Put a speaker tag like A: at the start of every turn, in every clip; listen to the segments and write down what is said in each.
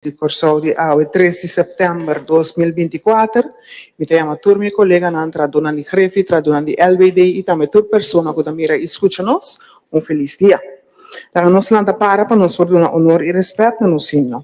A: Di Kòrsou di awe tres di sèptèmber 2024. Mi ta yama tur mi koleganan, tradunan di Grefi, tradunan di LBD i tambe tur persona ku ta mira i skucha nos, un felis dia. Laga nos lanta para pa nos por duna onor i rèspèt na nos himno.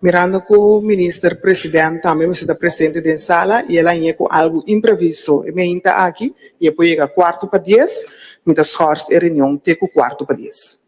A: Mirando ku Minister President tambe mester ta presente den sala i el a hañ'é ku algu imprevisto e meinta aki i e por yega kuartu pa dies, mi ta schors e reunion te ku kuartu pa dies.